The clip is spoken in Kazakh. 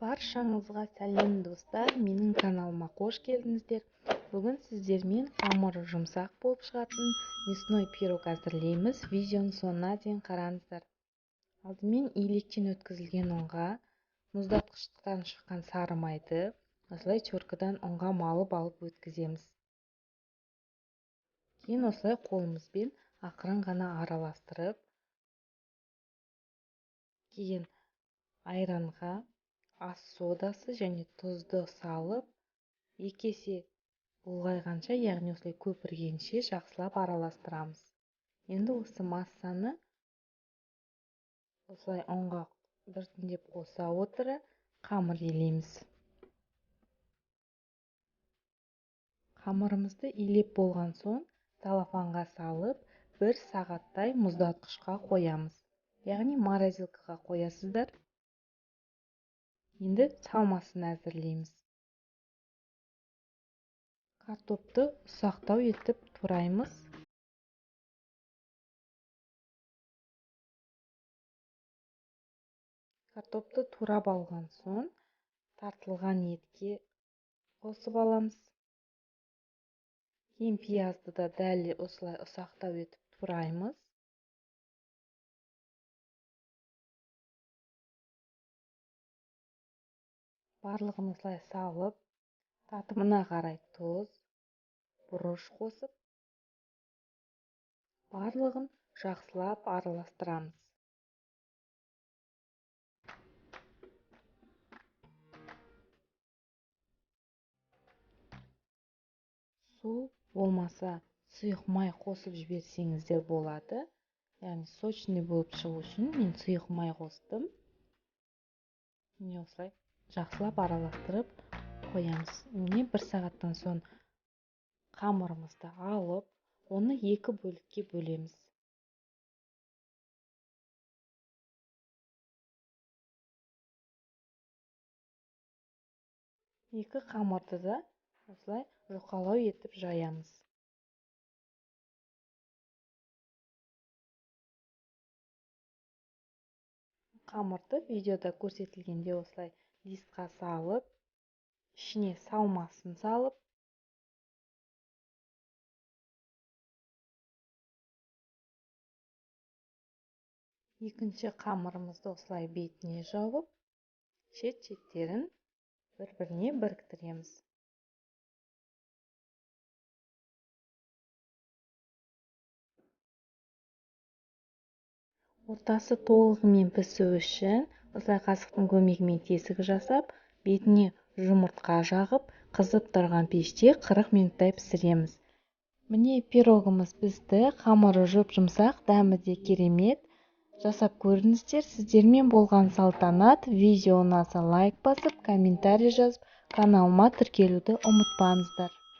Баршаңызға сәлем достар, менің каналыма қош келдіңіздер. Бүгін сіздермен қамыры жұмсақ болып шығатын мясной пирог әзірлейміз. Видеоның соңына дейін қараңыздар. Алдымен илектен өткізілген ұнға мұздатқыштан шыққан сары майды осылай теркадан ұнға малып алып өткіземіз. Кейін осылай қолымызбен ақырын ғана араластырып, кейін айранға ас содасы және тұзды салып, екі есе бұлғайғанша, яғни осылай көпіргенше жақсылап араластырамыз. Енді осы массаны осылай ұнға біртіндеп қоса отыра қамыр илейміз. Қамырымызды илеп болған соң целлофанға салып, бір сағаттай мұздатқышқа қоямыз. Яғни морозилкаға қоясыздар. Енді салмасын әзірлейміз. Картопты ұсақтау етіп тураймыз. Картопты турап алған соң тартылған етке қосып аламыз. Кейін пиязды да дәл осылай ұсақтау етіп тураймыз. Барлығын осылай салып, татымына қарай тұз, бұрыш қосып, барлығын жақсылап араластырамыз. Су болмаса сұйық май қосып жіберсеңіздер болады. Яғни сочный болып шығу үшін мен сұйық май қостым. Міне осылай жақсылап араластырып қоямыз. Міне бір сағаттан соң қамырымызды алып, оны екі бөлікке бөлеміз. Екі қамырды да осылай жұқалау етіп жаямыз. Қамырды видеода көрсетілгенде осылай листқа салып, ішіне салмасын салып, екінші қамырымызды осылай бетіне жауып, шет-шеттерін бір-біріне біріктіреміз. Ортасы толығымен пісу үшін осылай қасықтың көмегімен тесік жасап, бетіне жұмыртқа жағып, қызып тұрған пеште 40 минуттай пісіреміз. Міне пирогымыз пісті, қамыры жұп-жұмсақ, дәмі де керемет. Жасап көріңіздер. Сіздермен болған Салтанат. Видео ұнаса лайк басып, комментарий жазып, каналыма тіркелуді ұмытпаңыздар.